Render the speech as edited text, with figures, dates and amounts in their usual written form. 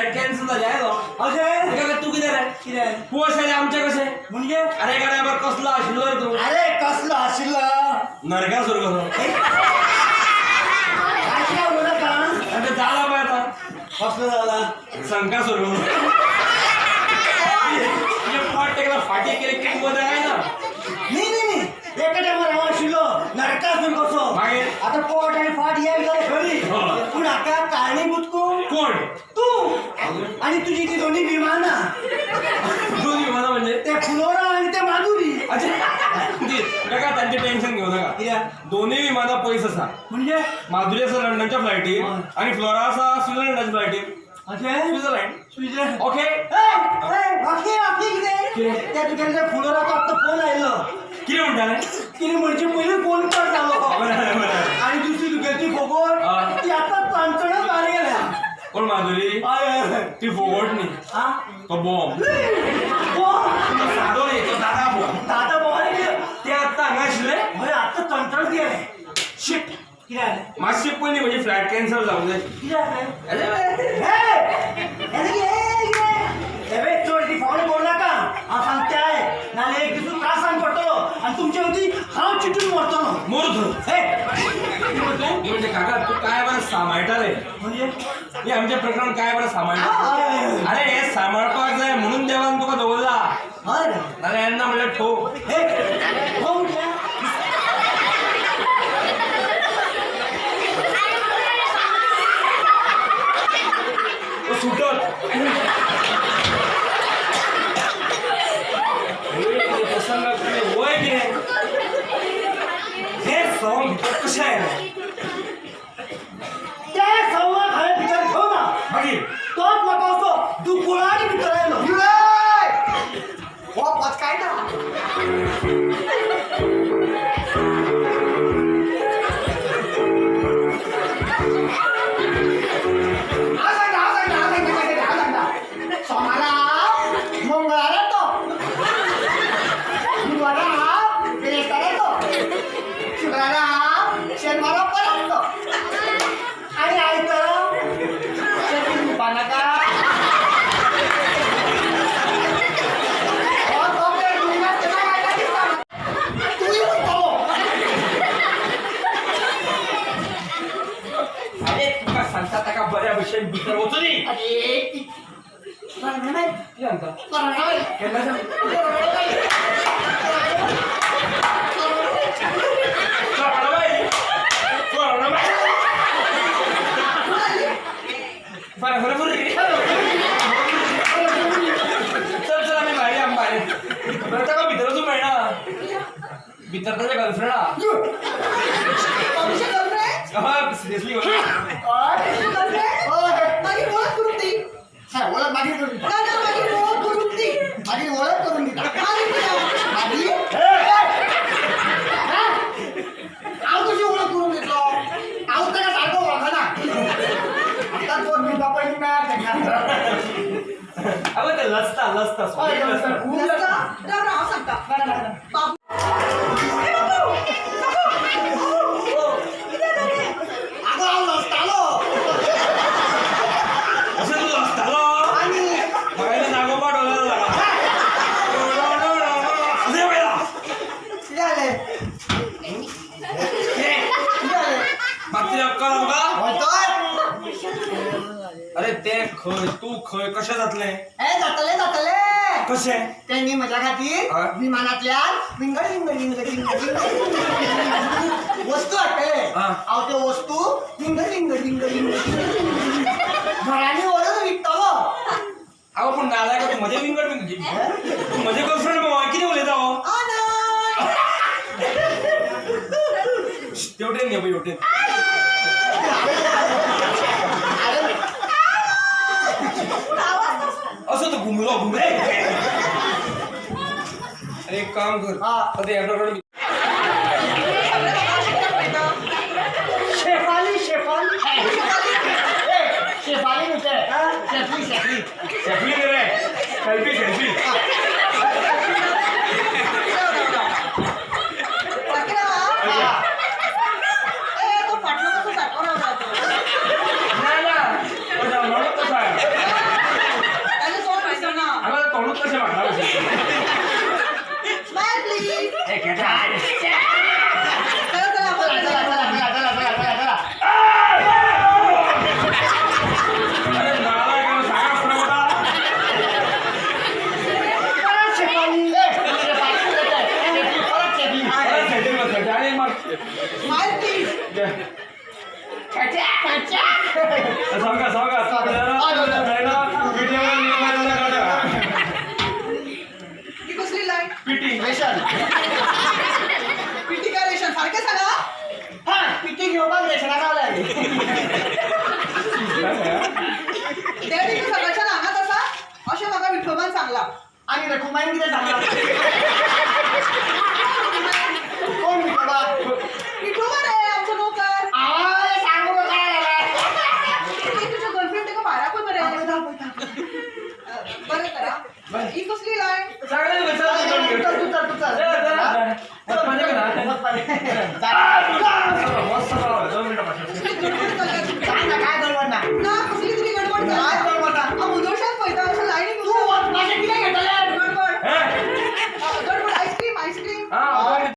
Flight cancel जाली आयलो. अशें. काका तूं कितें रे? कितें? तूं अशें जाल्यार आमचें कशें? म्हणजे? अरे गाड्या बरं कसलो आशिल्लो रे तूं? अरे कसलो आशिल्लो? नरकासूर कसो. अशें काय उलोवं नाका. आनी जाला पळय आतां. कसलो जाला? संकासूर कसो. तुजें पोट तेका फाटी केली काय वता काय ना. न्ही न्ही न्ही, एका टायमार हांव आशिल्लो नरकासूर कसो. मागीर? आतां पोट आनी फाट हे जालें खरी, हय. पूण हाका कारणीभूत कोण? कोण? तूं आनी तुजी ती दोनी विमानां. दोन विमानां म्हणजे? ते फुलोरा आनी ते माधुरी. अच्छा, काका तांचें टेन्शन घेवं नाका. कित्याक? दोनूय विमानां पयस आसा. म्हणजे? माधुरी आसा लंडनच्या फ्लायटीर हय. आनी फ्लोरा आसा स्वित्झर्लंडाच्या फ्लायटीर. अशें? स्वित्झर्लंड. स्वित्झर्लंड. ओके. बाकी बाकी कितें? कितें? त्या तुगेल्या फुलोराचो आत्तां फोन आयलो. कितें म्हणटालें? कितें म्हणचे पयलीं फोन कट जालो. बरें बरें. आनी दुसरी तुगेली ती फोगोट हय. ती आतां काणकोणाच भायर गेल्या. कोण माधुरी? हय हय हय. ती फोगोट न्ही, आ? तो बॉम्ब. कोण? तो सादो न्ही, तो दादा बॉम्ब. दादा बोवाले गेले. ते आत्तां हांगा आशिल्ले. हय, आतां चणचणत गेले. शिट. कितें जालें? मातशें पयलीं म्हजी फ्लायट कॅन्सल जावंक जाय. कितें जालें? अरे हे चड ती फोन करूं नाका, हांव सांगता. नाल्यार एक दीस त्रासान पडटलो आनी तुमचे मदीं हांव चिटून मरतलो. मोर थंय. हे, कितें म्हटलें? हे म्हणजे काका तूं काय बरें सांबाळटा रे. म्हणजे? हे आमचें प्रकरण काय बरें सांबाळटा. हय हय हय. अरे हे सांबाळपाक जाय म्हणून देवान तुका दवरला. हय रे. नाल्यार येन्ना म्हणल्यार ठोक. हे, हो म्हटल्यार? तो सुटत. प्रसंगाक तुवें वय कितें हें सवंग भितर कशें आयलें? त्या सवंगाक हांवें भितर घेवना. मागीर? तोच म्हाका असो दुकुळांनी भितर आयलो. हो पचकायता. हांव सांगता, हांव सांगता, हांव सांगता कशें तें, हांव सांगता. सोमारा मंगळारा तो, बुधवारा बिरेस्तारा तो, शुक्रारा शेनवारा परत तो, आनी आयतारा? शेती दिवपा नाका. हो कपडे धुयनासतना काडटा दिसता म्हाका. तूंय वयतलो. अरे तुका सांगता ताका बऱ्या भशेन भितर वचूं दी. अरे ती कितें सांगता? केन्ना सांग? बरं बरं बरं. चल चल आमी भायर या, आमी भायर. बरं ताका भितर वचूंक मेळना. भितर ताच्या गर्लफ्रेंडा. हय, सिरियसली. मागीर वळख करून दी. वळख मागीर करून दिता. मागीर वळख करून दी. मागीर वळख करून दिता. मागीर हांव कशी वळख करून दितलो? हांव ताका सारको वळखना. आतां 2 मिनटां पयलीं मेळ्ळा ताका. अगं ते लसता लसता. हय, लसता. खूब लसता. हांव सांगता. बाबू, आगो हांव लसतालो. अशें तूं लसतालो? आनी म्हाका दिसता नागोबा डोला जाला. अशें पळयला. कितें जालें? कितें? कितें जालें? मातशी अक्कल आसा तुका? हय तर. अरे ते खंय तूं खंय कशें जातलें? ए जातलें जातलें. कशें? त्यांनी म्हज्या खातीर हय. विमानांतल्यान विंगड विंगड विंगड विंगड विंगड वस्तू हाडटले. हा. हांव त्यो वस्तू विंगड विंगड विंगड विंगड विंगड घरांनी व्हरून विकतलो. अगो पूण नालायक तूं म्हजें विंगड विंगड तूं म्हजें गर्लफ्रेंड मगो, कितें उलयता हो? तेवटेन घे पळय, हेवटेन. असो तो घुमलो घुमले. अरे एक काम कर. हा. आता ह्या प्रकरण. शेफाली शेफाली. ए, शेफाली न्हू तें, शेफली शेफली. सेल्फी रे, सेल्फी सेल्फी. तो फाटलो कसो सारको रावला तो. ना ना, तो जाणवलो तसो आहे. चला चला आपण. चला चला चला चला चला चला चला. अरे नालायक, सांगा पुन्हा मला. परत शेफाली. ए, शेफाली कुठे आहे? परत शेफली. परत सेटिंग बसायची आणि मग मार ती. सांगा सांगा. ही कसली लाईन? पिटी. रेशन. पिटी का रेशन सारखे सांगा. हा, पिटी घेवपाक रेशना गावल्या. डॅडी, तू सकाळच्या हांगाच आसा अशें म्हाका विठोबान सांगलां. आणि रखुमाईन कितें सांगलां? कोण विठोबा? विठोबा रे, आमचो नोकर. I सांगू नका काय झालं. ती तुझ्या गर्लफ्रेंड ताका भायर आपय मरे. बरें तर हा. ही कसली लायन? सगळ्यांनी बसायला. तू चल, तू चल, तू चल. चला, चला. चल.